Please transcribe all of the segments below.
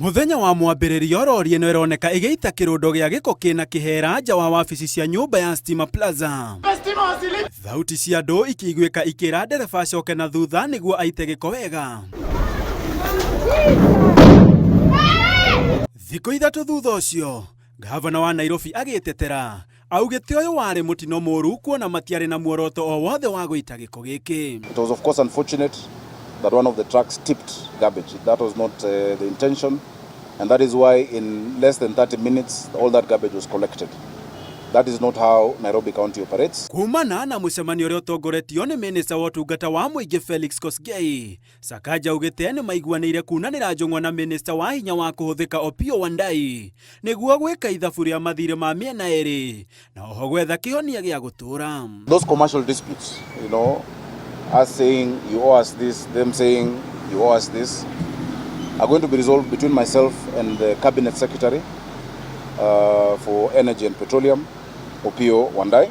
Mũthenya wa mwambĩrĩrio rori ĩno ĩroneka ĩgĩita kĩrũndo gĩa gĩko kĩna kĩhera nja wa wabici cia nyũmba ya Stima Plaza. Thauti cia andũ ikĩiguĩka ikĩra ndereba acoke na thutha nĩguo aite gĩko wega. Thikũ 3 thutha ũcio, gavana wa Nairobi agĩtetera augĩte ũyũ warĩ mũtino mũru kuona matiarĩ na muoroto o wothe wa gũita gĩko gĩkĩ. It was of course unfortunate that one of the trucks tipped garbage. That was not the intention, and that is why in less than 30 minutes all that garbage was collected. That is not how Nairobi County operates. Kumana na mũcemanio ũrĩa ũtongoretio nĩ minista wa ũtungata wa mũingĩ Felix Kosgei, Sakaja augĩte nĩ maiguanĩire kunanĩra njũng'wa na minista wa hinya wa kũhũthĩka Opiyo Wandayi nĩguo gwĩka ithabu rĩa mathirĩ ma mĩena ĩrĩ na oho gwetha kĩhonia gĩa gũtũũra. Those commercial disputes, us saying you owe us this, them saying you owe us this, are going to be resolved between myself and the Cabinet Secretary for Energy and Petroleum, Opiyo Wandayi.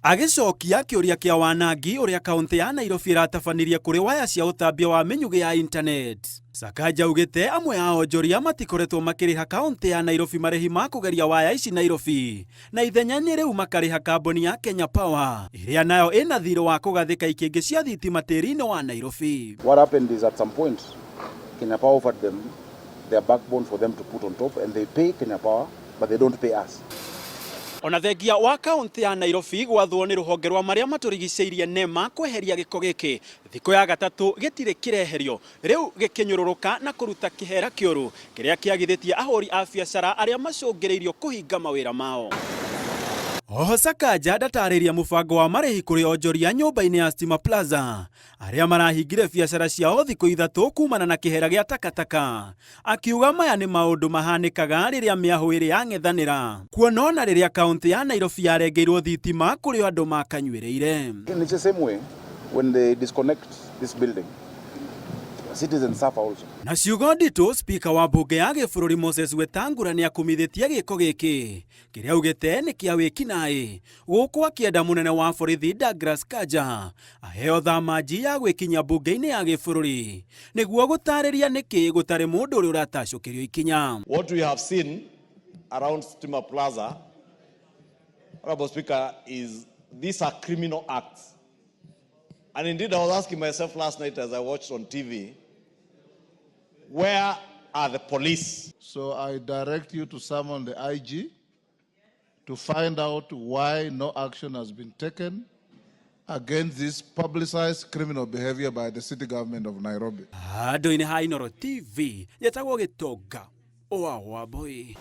Agĩcokia kĩũria kĩa wanangi ũrĩa kaũntĩ ya Nairobi ĩratabanirie kũrĩ waya cia ũtambia wa mĩnyugĩ ya internet. Sakaja augĩte amwe a onjoria matikoretwo makĩrĩha kaũntĩ ya Nairobi marĩhi ma kũgeria waya ici Nairobi, na ithenya-inĩ rĩu makarĩha kambuni ya Kenya Power ĩrĩa nayo ĩna thirĩ wa kũgathĩka ikĩngĩ cia thitima tĩri-inĩ wa Nairobi. What happened is at some point Kenya Power offered them their backbone for them to put on top, and they pay Kenya Power but they don't pay us. Ona thengia wa kaunti ya Nairobi gwathwo nĩ rũhonge rwa marĩa matũrigicĩirie NEMA kweheria gĩko gĩkĩ, thikũ ya gatatũ gĩtirĩ kĩreherio, rĩu gĩkĩnyũrũrũka na kũruta kĩhera kĩũru kĩrĩa kĩagithĩtie ahũri a biacara arĩa macũngĩrĩirio kũhinga mawĩra mao. Oho Sakaja ndatarĩria mũbango wa marĩhi kũrĩ onjoria nyũmba-inĩ ya Stima Plaza arĩa marahingire biacara ciao thikũ 3 kumana na kĩhera gĩa takataka, akiuga maya nĩ maũndũ mahanĩkaga rĩrĩa mĩahũ ĩrĩ yang'ethanĩra, kuona ona rĩrĩa kaũntĩ ya Nairobi yarengeirwo thitima kũrĩ andũ makanyuĩrĩire. In the same way, when they disconnect this building, citizens suffer also. Na ciugo nditũ, Speaker wa mbunge ya gĩbũrũri Moses Wetangula nĩakumithĩtie gĩko gĩkĩ kĩrĩa augĩte nĩ kĩa wĩkinaĩ, gũkũ akĩenda mũnene wa borithi Douglas Kanja aheo thamanji ya gwĩkinyia mbunge-inĩ ya gĩbũrũri nĩguo gũtarĩria nĩkĩ gũtarĩ mũndũ ũrĩa ũratacũkĩrio ikinya. What we have seen around Stima Plaza, Honorable Speaker, is these are criminal acts. And indeed, I was asking myself last night as I watched on TV, where are the police? So I direct you to summon the IG to find out why no action has been taken against this publicized criminal behavior by the city government of Nairobi. Handũ-inĩ ha Inooro TV, yetagwo Gĩtonga wa Wambui.